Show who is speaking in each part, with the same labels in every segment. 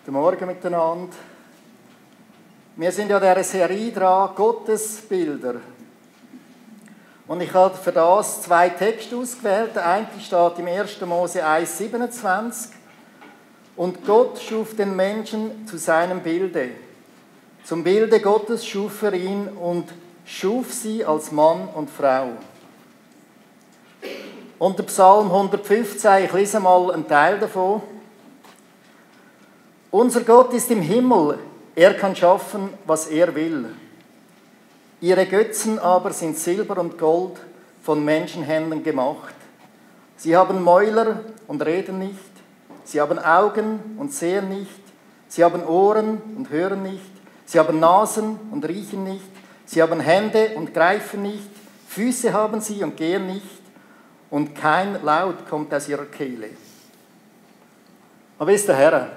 Speaker 1: Guten Morgen miteinander. Wir sind ja in dieser Serie dran, Gottesbilder. Und ich habe für das 2 Texte ausgewählt. Der eine steht im 1. Mose 1,27. Und Gott schuf den Menschen zu seinem Bilde. Zum Bilde Gottes schuf er ihn und schuf sie als Mann und Frau. Und der Psalm 115, ich lese mal einen Teil davon. Unser Gott ist im Himmel, er kann schaffen, was er will. Ihre Götzen aber sind Silber und Gold, von Menschenhänden gemacht. Sie haben Mäuler und reden nicht, sie haben Augen und sehen nicht, sie haben Ohren und hören nicht, sie haben Nasen und riechen nicht, sie haben Hände und greifen nicht, Füße haben sie und gehen nicht, und kein Laut kommt aus ihrer Kehle. Aber ist der Herr?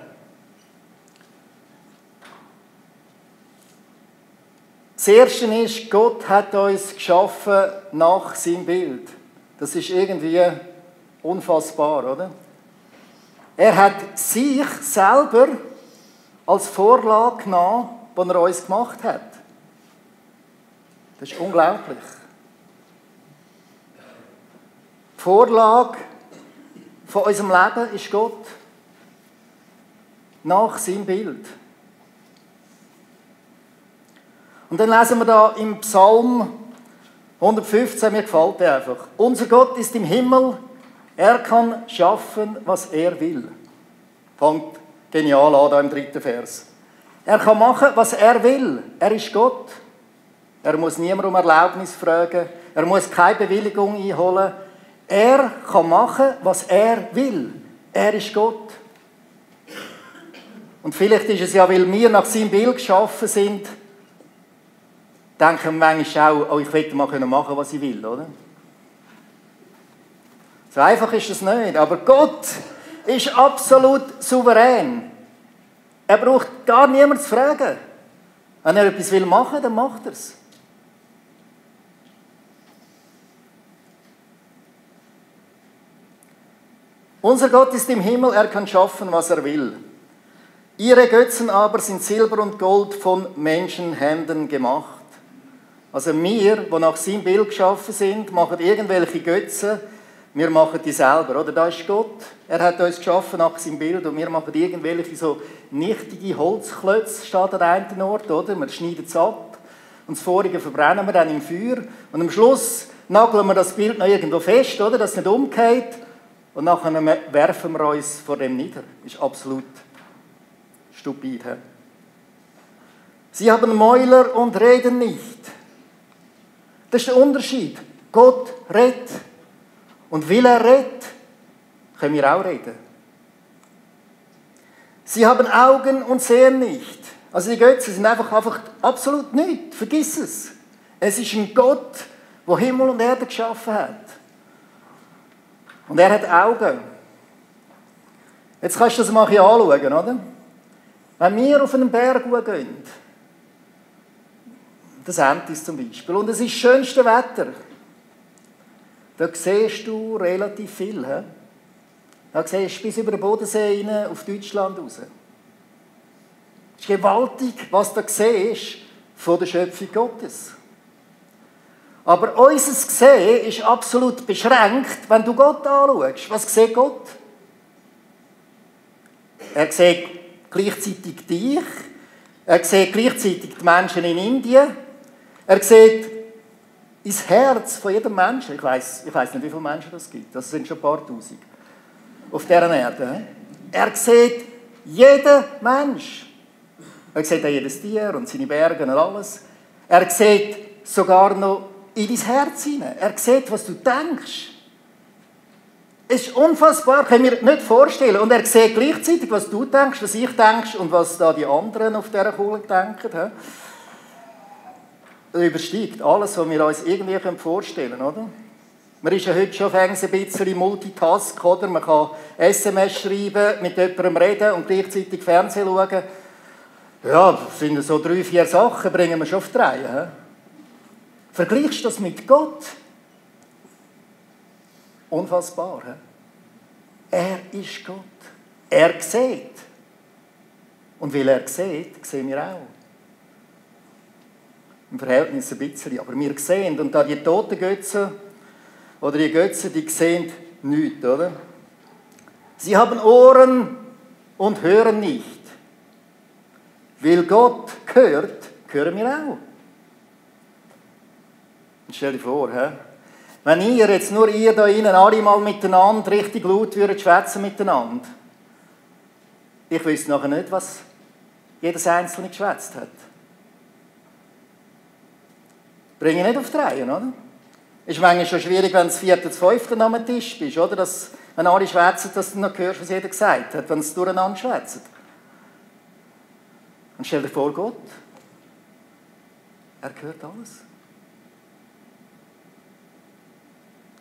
Speaker 1: Das Erste ist, Gott hat uns geschaffen nach seinem Bild. Das ist irgendwie unfassbar, oder? Er hat sich selber als Vorlage genommen, die er uns gemacht hat. Das ist unglaublich. Die Vorlage von unserem Leben ist Gott. Nach seinem Bild. Und dann lesen wir da im Psalm 115, mir gefällt der einfach. Unser Gott ist im Himmel, er kann schaffen, was er will. Fängt genial an, da im 3. Vers. Er kann machen, was er will. Er ist Gott. Er muss niemand um Erlaubnis fragen. Er muss keine Bewilligung einholen. Er kann machen, was er will. Er ist Gott. Und vielleicht ist es ja, weil wir nach seinem Bild geschaffen sind, denken wir manchmal auch, oh, ich will mal machen, was ich will, oder? So einfach ist es nicht. Aber Gott ist absolut souverän. Er braucht gar niemanden zu fragen. Wenn er etwas machen will, dann macht er es. Unser Gott ist im Himmel, er kann schaffen, was er will. Ihre Götzen aber sind Silber und Gold von Menschenhänden gemacht. Also wir, die nach seinem Bild geschaffen sind, machen irgendwelche Götzen, wir machen die selber. Oder? Da ist Gott, er hat uns geschaffen nach seinem Bild und wir machen irgendwelche so nichtige Holzklötze, steht an einem Ort. Oder? Wir schneiden es ab und das Vorige verbrennen wir dann im Feuer. Und am Schluss nageln wir das Bild noch irgendwo fest, oder? Dass es nicht umgeht. Und nachher werfen wir uns vor dem nieder. Das ist absolut stupid. He? Sie haben Mäuler und reden nicht. Das ist der Unterschied. Gott redet. Und weil er redet, können wir auch reden. Sie haben Augen und sehen nicht. Also die Götzen sind einfach absolut nichts. Vergiss es. Es ist ein Gott, der Himmel und Erde geschaffen hat. Und er hat Augen. Jetzt kannst du das mal anschauen, oder? Wenn wir auf einen Berg gehen, das Entis zum Beispiel, und es ist das schönste Wetter, da siehst du relativ viel. He? Da siehst du bis über den Bodensee rein, auf Deutschland raus. Es ist gewaltig, was du siehst von der Schöpfung Gottes. Aber unser Sehen ist absolut beschränkt, wenn du Gott anschaust. Was sieht Gott? Er sieht gleichzeitig dich, er sieht gleichzeitig die Menschen in Indien, er sieht ins Herz von jedem Menschen. Ich weiss nicht, wie viele Menschen es gibt. Das sind schon ein paar Tausend auf dieser Erde. Er sieht jeden Mensch. Er sieht auch jedes Tier und seine Berge und alles. Er sieht sogar noch in dein Herz hinein. Er sieht, was du denkst. Es ist unfassbar, können wir nicht vorstellen. Und er sieht gleichzeitig, was du denkst, was ich denke und was da die anderen auf dieser Kugel denken. Das übersteigt alles, was wir uns irgendwie vorstellen können, oder? Man ist ja heute schon ein bisschen Multitask, oder? Man kann SMS schreiben, mit jemandem reden und gleichzeitig Fernsehen schauen. Ja, das sind so 3, 4 Sachen, bringen wir schon auf die Reihe. Vergleichst du das mit Gott? Unfassbar. He? Er ist Gott. Er sieht. Und weil er sieht, sehen wir auch. Im Verhältnis ein bisschen. Aber wir sehen, und da die toten Götzen, oder die Götzen, die sehen nichts, oder? Sie haben Ohren und hören nicht. Weil Gott hört, hören wir auch. Und stell dir vor, wenn ihr da innen alle mal miteinander richtig laut würdet schwätzen miteinander, ich wüsste nachher nicht, was jedes Einzelne geschwätzt hat. Bringe ich nicht auf die Reihe, oder? Ist manchmal schon schwierig, wenn du das 4., 5. am Tisch bist, oder? Dass, wenn alle schwätzen, dass du noch hörst, was jeder gesagt hat, wenn sie durcheinander schwätzen. Und stell dir vor, Gott, er hört alles.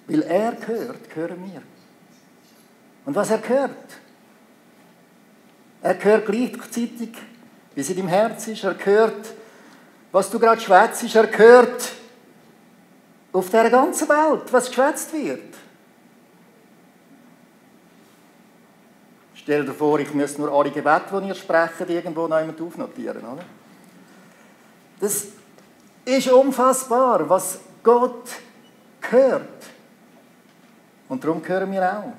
Speaker 1: Weil er hört, hören wir. Und was er hört gleichzeitig, wie es in deinem Herz ist, er hört, was du gerade schwätzt, er hört auf dieser ganzen Welt, was geschwätzt wird. Stell dir vor, ich müsste nur alle Gebete, die ihr sprecht, irgendwo noch jemand aufnotieren, oder? Das ist unfassbar, was Gott hört. Und darum hören wir auch.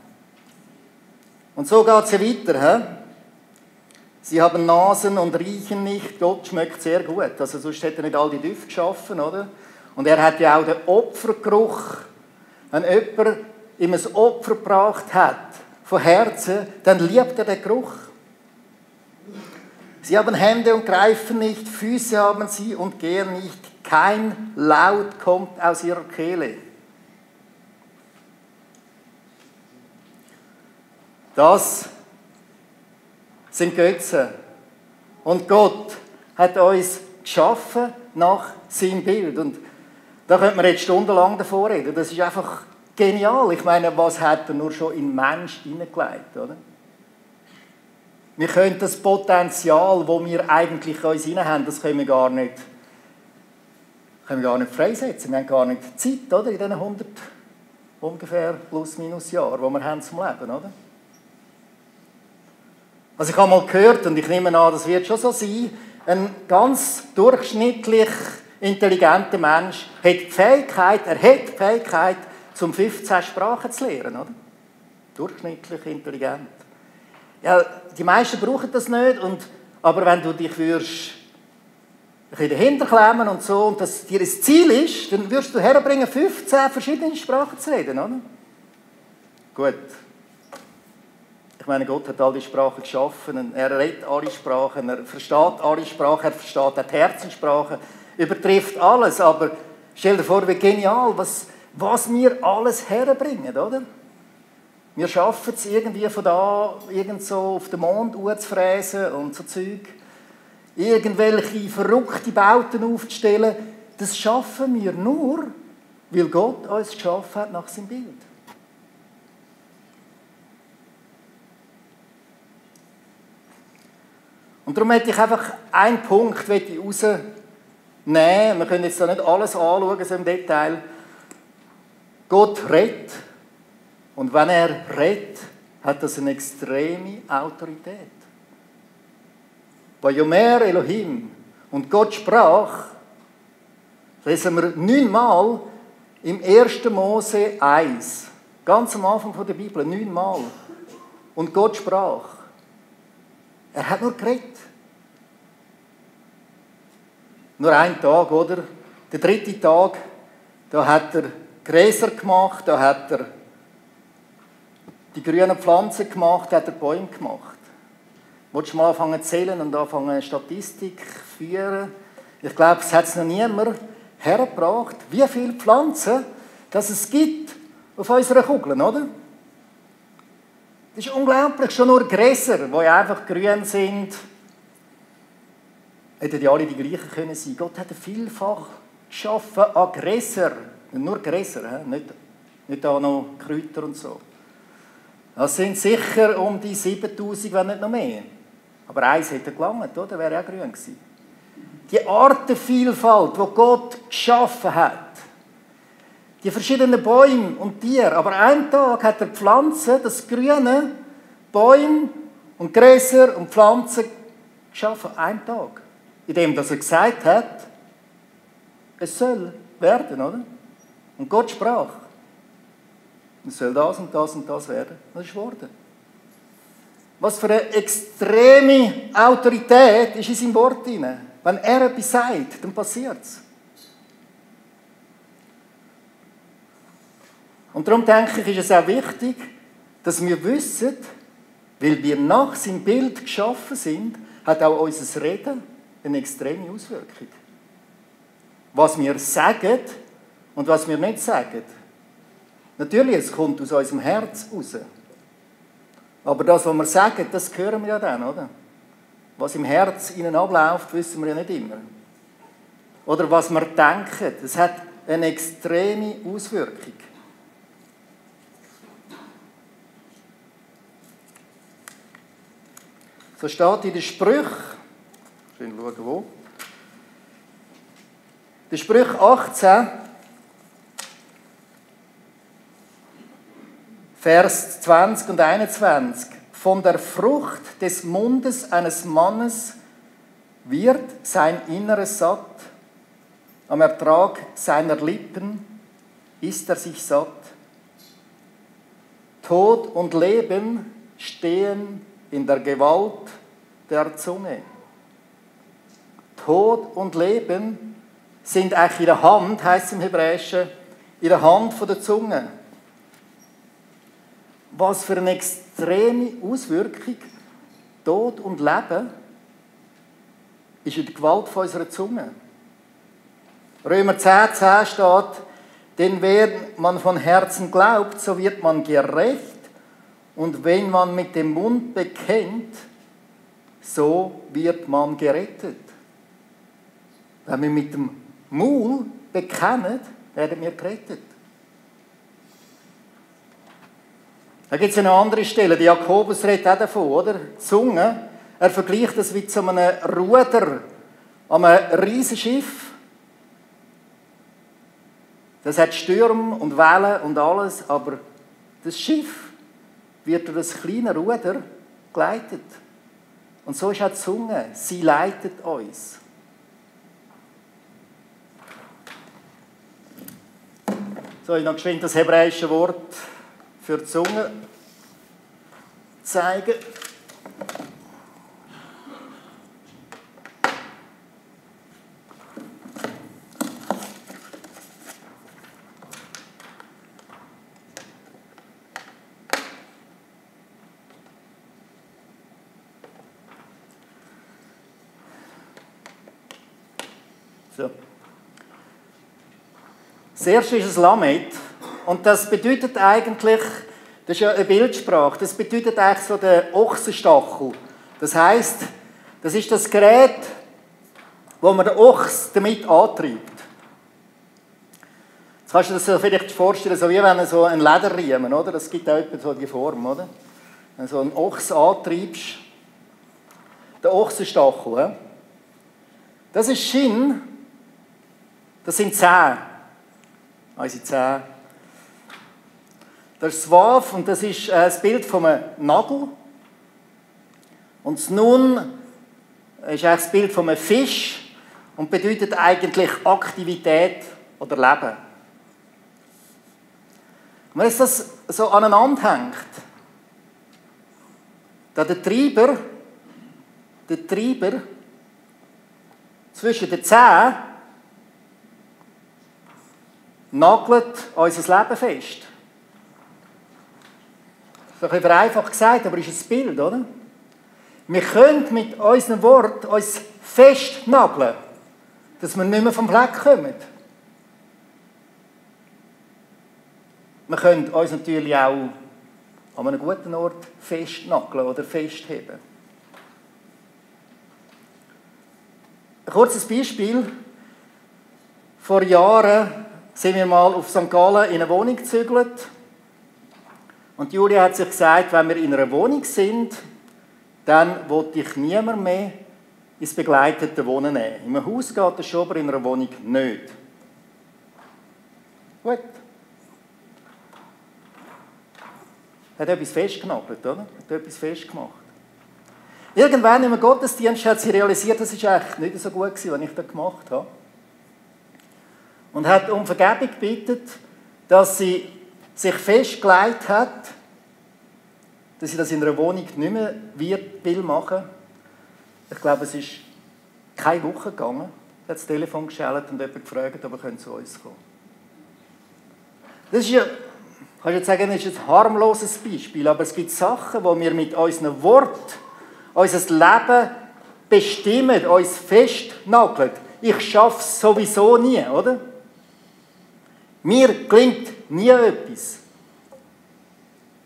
Speaker 1: Und so geht es ja weiter. He? Sie haben Nasen und riechen nicht. Gott schmeckt sehr gut. Also sonst hätte er nicht all die Düfte geschaffen, oder? Und er hat ja auch den Opfergeruch. Wenn jemand ihm ein Opfer gebracht hat, von Herzen, dann liebt er den Geruch. Sie haben Hände und greifen nicht, Füße haben sie und gehen nicht. Kein Laut kommt aus ihrer Kehle. Das sind Götzen. Und Gott hat uns geschaffen nach seinem Bild. Und da könnte man jetzt stundenlang davor reden. Das ist einfach genial. Ich meine, was hat er nur schon in den Mensch hineingelegt, oder? Wir können das Potenzial, das wir eigentlich in uns hinein haben, das können wir gar nicht freisetzen. Wir haben gar nicht Zeit, oder? In diesen 100 ungefähr plus minus Jahren, die wir haben zum Leben, oder? Also ich habe mal gehört, und ich nehme an, das wird schon so sein, ein ganz durchschnittlich intelligenter Mensch hat die Fähigkeit, zum 15 Sprachen zu lernen, oder? Durchschnittlich intelligent. Ja, die meisten brauchen das nicht, aber wenn du dich würdest ein bisschen dahinter klemmen und so, und das dir das Ziel ist, dann wirst du herbringen, 15 verschiedene Sprachen zu reden, oder? Gut. Ich meine, Gott hat all die Sprachen geschaffen, er redet alle Sprachen, er versteht alle Sprachen, er versteht auch die Herzenssprache, übertrifft alles, aber stell dir vor, wie genial, was wir alles herbringen, oder? Wir schaffen es irgendwie von da, irgend so auf den Mond zu fräsen und so Zeug, irgendwelche verrückte Bauten aufzustellen, das schaffen wir nur, weil Gott uns geschaffen hat nach seinem Bild. Und darum möchte ich einfach einen Punkt rausnehmen. Wir können jetzt da nicht alles anschauen, so im Detail. Gott redet. Und wenn er redet, hat das eine extreme Autorität. Vayomer Elohim. Und Gott sprach, lesen wir 9-mal im 1. Mose 1. Ganz am Anfang der Bibel, 9-mal. Und Gott sprach. Er hat nur geredet. Nur einen Tag, oder? Der 3. Tag, da hat er Gräser gemacht, da hat er die grünen Pflanzen gemacht, da hat er Bäume gemacht. Willst du mal anfangen zu zählen und anfangen eine Statistik zu führen? Ich glaube, es hat noch niemand hergebracht, wie viele Pflanzen dass es gibt auf unserer Kugel, oder? Das ist unglaublich, schon nur Gräser, die einfach grün sind, hätten die alle die gleichen können sein. Gott hat vielfach geschaffen an Gräser, nur Gräser, nicht auch noch Kräuter und so. Das sind sicher um die 7000, wenn nicht noch mehr. Aber eins hätte gelangt, oder? Wäre auch grün gewesen. Die Artenvielfalt, die Gott geschaffen hat, die verschiedenen Bäume und Tiere. Aber einen Tag hat er Pflanzen, das Grüne, Bäume und Gräser und Pflanzen geschaffen, einen Tag. Indem dass er gesagt hat, es soll werden, oder? Und Gott sprach, es soll das und das und das werden. Das ist geworden. Was für eine extreme Autorität ist in seinem Wort drin. Wenn er etwas sagt, dann passiert es. Und darum denke ich, ist es auch wichtig, dass wir wissen, weil wir nach seinem Bild geschaffen sind, hat auch unser Reden eine extreme Auswirkung. Was wir sagen und was wir nicht sagen. Natürlich, es kommt aus unserem Herz raus. Aber das, was wir sagen, das hören wir ja dann, oder? Was im Herz innen abläuft, wissen wir ja nicht immer. Oder was wir denken, das hat eine extreme Auswirkung. So steht in den Sprüchen, schön schauen, wo. Der Sprüche 18, Vers 20 und 21. Von der Frucht des Mundes eines Mannes wird sein Inneres satt, am Ertrag seiner Lippen ist er sich satt. Tod und Leben stehen in der Gewalt der Zunge. Tod und Leben sind eigentlich in der Hand, heisst es im Hebräischen, in der Hand der Zunge. Was für eine extreme Auswirkung Tod und Leben ist in der Gewalt von unserer Zunge. Römer 10,10 steht, denn wenn man von Herzen glaubt, so wird man gerecht, und wenn man mit dem Mund bekennt, so wird man gerettet. Wenn wir mit dem Mund bekennen, werden wir gerettet. Da gibt es eine andere Stelle, die Jakobus redet auch davon, oder? Die Zunge, er vergleicht das wie zu einem Ruder an einem riesigen Schiff. Das hat Stürme und Wellen und alles, aber das Schiff wird durch das kleine Ruder geleitet. Und so ist auch die Zunge, sie leitet uns. So, ich noch geschwind das hebräische Wort für die Zunge zeigen. So. Das erste ist ein Lamed. Und das bedeutet eigentlich, das ist ja eine Bildsprache, das bedeutet eigentlich so den Ochsenstachel. Das heisst, das ist das Gerät, wo man den Ochs damit antreibt. Jetzt kannst du dir das vielleicht vorstellen, so wie wenn du so einen Lederriemen, oder? Das gibt auch etwa so die Form, oder? Wenn du so einen Ochs antreibst, den Ochsenstachel, ja? Das ist Schinn, das sind Zähne. Unsere Zähne. Das ist das Waf und das ist das Bild von einem Nagel. Und das Nun ist das Bild von einem Fisch und bedeutet eigentlich Aktivität oder Leben. Und wenn das so aneinander hängt, da der Treiber zwischen den Zähnen nagelt unser Leben fest. Das ist ein bisschen vereinfacht gesagt, aber ist ein Bild, oder? Wir können mit unserem Wort uns festnageln, dass wir nicht mehr vom Fleck kommen. Wir können uns natürlich auch an einem guten Ort festnageln oder festheben. Ein kurzes Beispiel. Vor Jahren sind wir mal auf St. Gallen in eine Wohnung gezügelt. Und Julia hat sich gesagt, wenn wir in einer Wohnung sind, dann will ich niemand mehr ins begleitete Wohnen nehmen. In einem Haus geht das schon, aber in einer Wohnung nicht. Gut. Hat etwas festgenagelt, oder? Hat etwas festgemacht. Irgendwann im Gottesdienst hat sie realisiert, das war echt nicht so gut gewesen, was ich da gemacht habe. Und hat um Vergebung gebeten, dass sie sich festgelegt hat, dass sie das in einer Wohnung nicht mehr will machen. Ich glaube, es ist keine Woche gegangen. Sie hat das Telefon geschellt und jemand gefragt, ob er zu uns kommen könnte. Das ist ja, kannst du jetzt sagen, das ist ein harmloses Beispiel, aber es gibt Sachen, wo wir mit unseren Worten unser Leben bestimmen, uns festnageln. Ich schaffe es sowieso nie, oder? Mir gelingt nie etwas.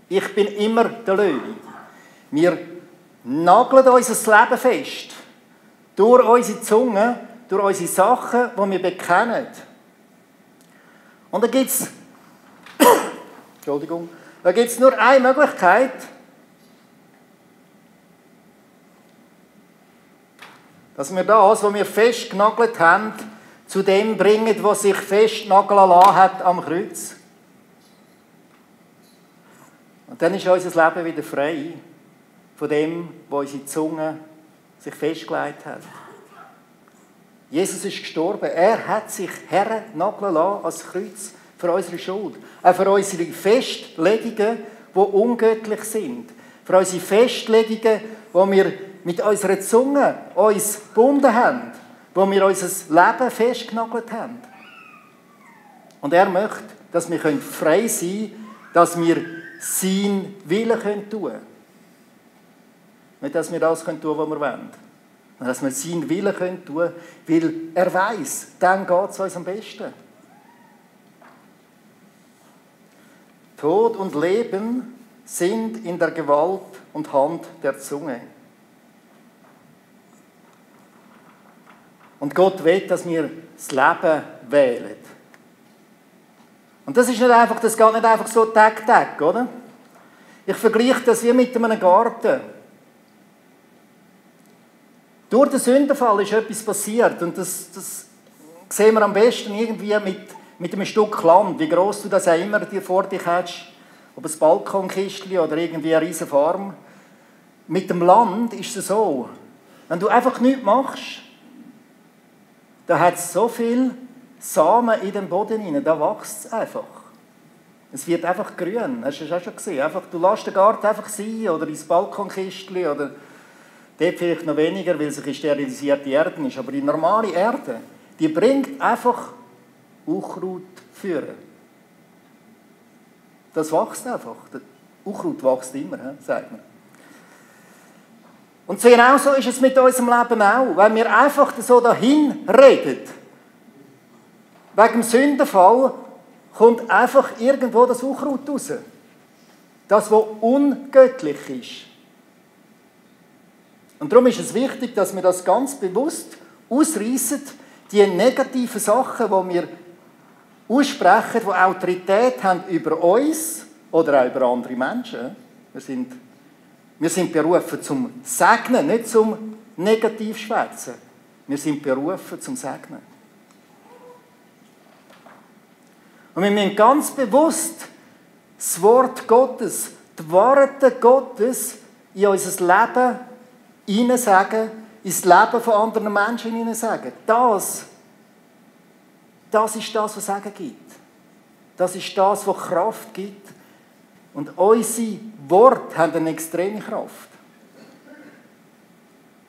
Speaker 1: Ich bin immer der Löwe. Wir nageln unser Leben fest. Durch unsere Zunge, durch unsere Sachen, die wir bekennen. Und da gibt es nur eine Möglichkeit, dass wir das, was wir festgenagelt haben, zu dem bringen, was sich festnageln lassen hat am Kreuz. Und dann ist unser Leben wieder frei von dem, was unsere Zunge sich festgelegt hat. Jesus ist gestorben. Er hat sich hernageln lassen als Kreuz für unsere Schuld. Auch für unsere Festlegungen, die ungöttlich sind. Für unsere Festlegungen, die wir mit unserer Zunge uns gebunden haben. Wo wir unser Leben festgenagelt haben. Und er möchte, dass wir frei sein können, dass wir seinen Willen tun können. Nicht, dass wir das tun können, was wir wollen. Sondern dass wir seinen Willen tun können, weil er weiss, dann geht es uns am besten. Tod und Leben sind in der Gewalt und Hand der Zunge. Und Gott will, dass wir das Leben wählen. Und das ist nicht einfach, das geht nicht einfach so Tag, oder? Ich vergleiche das wie mit einem Garten. Durch den Sündenfall ist etwas passiert und das sehen wir am besten irgendwie mit einem Stück Land, wie gross du das auch immer vor dich hast, ob ein Balkonkistchen oder irgendwie eine riesige Farm. Mit dem Land ist es so, wenn du einfach nichts machst, da hat es so viel Samen in den Boden hinein, da wächst es einfach. Es wird einfach grün, hast du das auch schon gesehen? Einfach, du lässt den Garten einfach sein oder ins Balkonkistchen oder dort vielleicht noch weniger, weil es eine sterilisierte Erde ist. Aber die normale Erde, die bringt einfach Unkraut führen. Das wächst einfach. Unkraut wächst immer, sagt man. Und so genau so ist es mit unserem Leben auch. Wenn wir einfach so dahin reden, wegen dem Sündenfall, kommt einfach irgendwo das Unkraut raus. Das, was ungöttlich ist. Und darum ist es wichtig, dass wir das ganz bewusst ausreissen, die negativen Sachen, die wir aussprechen, die Autorität haben über uns oder auch über andere Menschen. Wir sind berufen zum Segnen, nicht zum Negativschwätzen. Wir sind berufen zum Segnen. Und wir müssen ganz bewusst das Wort Gottes, die Worte Gottes in unser Leben hineinsagen, ins Leben von anderen Menschen hineinsagen. Das ist das, was Segen gibt. Das ist das, was Kraft gibt. Und unsere Worte haben eine extreme Kraft.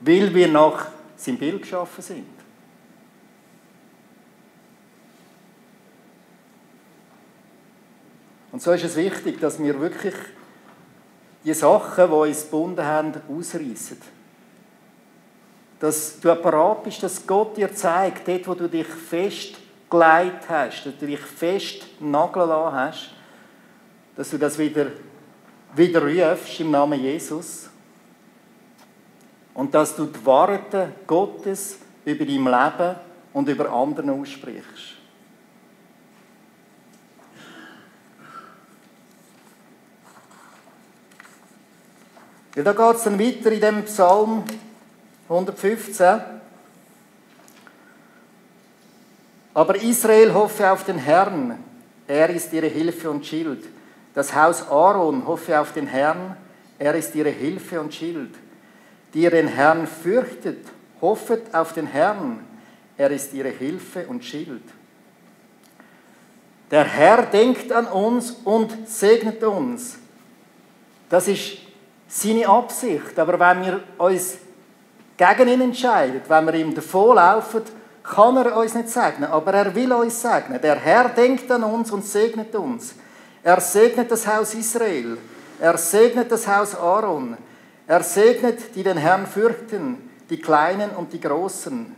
Speaker 1: Weil wir nach seinem Bild geschaffen sind. Und so ist es wichtig, dass wir wirklich die Sachen, die uns gebunden haben, ausreissen. Dass du parat bist, dass Gott dir zeigt, dort, wo du dich festgelegt hast, dass du dich fest nageln lassen hast, dass du das wieder rufst im Namen Jesus. Und dass du die Worte Gottes über dein Leben und über andere aussprichst. Ja, da geht es dann weiter in dem Psalm 115. Aber Israel hoffe auf den Herrn, er ist ihre Hilfe und Schild. Das Haus Aaron hoffe auf den Herrn, er ist ihre Hilfe und Schild. die ihr den Herrn fürchtet, hoffet auf den Herrn, er ist ihre Hilfe und Schild. Der Herr denkt an uns und segnet uns. Das ist seine Absicht. Aber wenn wir uns gegen ihn entscheiden, wenn wir ihm davonlaufen, kann er uns nicht segnen. Aber er will uns segnen. Der Herr denkt an uns und segnet uns. Er segnet das Haus Israel. Er segnet das Haus Aaron. Er segnet, die den Herrn fürchten, die Kleinen und die Großen.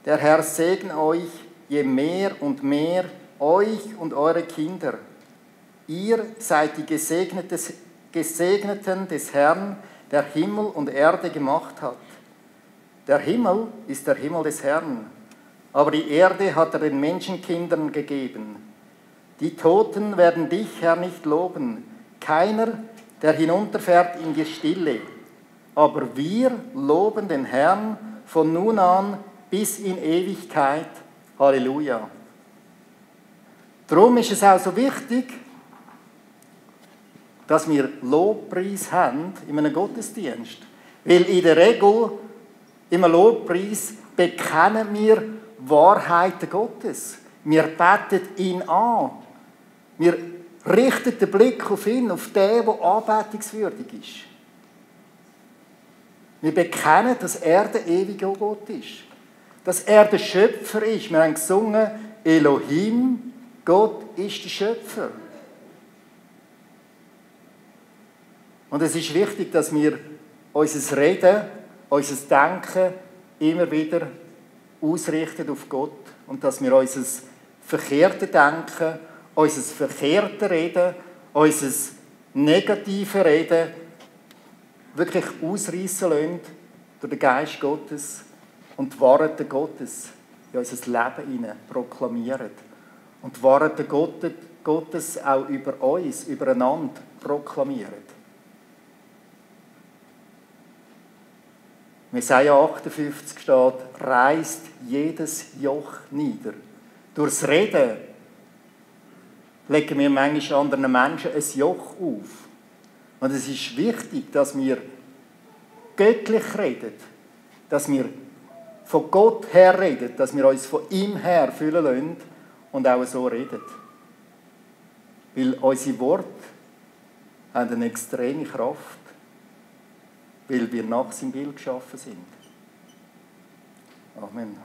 Speaker 1: Der Herr segne euch je mehr und mehr, euch und eure Kinder. Ihr seid die Gesegneten des Herrn, der Himmel und Erde gemacht hat. Der Himmel ist der Himmel des Herrn, aber die Erde hat er den Menschenkindern gegeben. Die Toten werden dich, Herr, nicht loben, keiner, der hinunterfährt in die Stille. Aber wir loben den Herrn von nun an bis in Ewigkeit. Halleluja. Darum ist es auch so wichtig, dass wir Lobpreis haben in einem Gottesdienst. Weil in der Regel, im Lobpreis, bekennen wir Wahrheiten Gottes. Wir beten ihn an. Wir richten den Blick auf ihn, auf den, der anbetungswürdig ist. Wir bekennen, dass er der ewige Gott ist. Dass er der Schöpfer ist. Wir haben gesungen, Elohim, Gott ist der Schöpfer. Und es ist wichtig, dass wir unser Reden, unser Denken immer wieder ausrichten auf Gott und dass wir unser verkehrtes Denken, unser verkehrtes Reden, unser negatives Reden wirklich ausreissen lassen durch den Geist Gottes und die Wahrheit Gottes in unser Leben hinein proklamieren. Und die Wahrheit Gottes auch über uns, übereinander proklamieren. Jesaja 58 steht, reißt jedes Joch nieder. Durchs Reden legen wir manchmal anderen Menschen ein Joch auf. Und es ist wichtig, dass wir göttlich reden, dass wir von Gott her reden, dass wir uns von ihm her fühlen lassen und auch so reden. Weil unsere Worte haben eine extreme Kraft, weil wir nach seinem Bild geschaffen sind. Amen.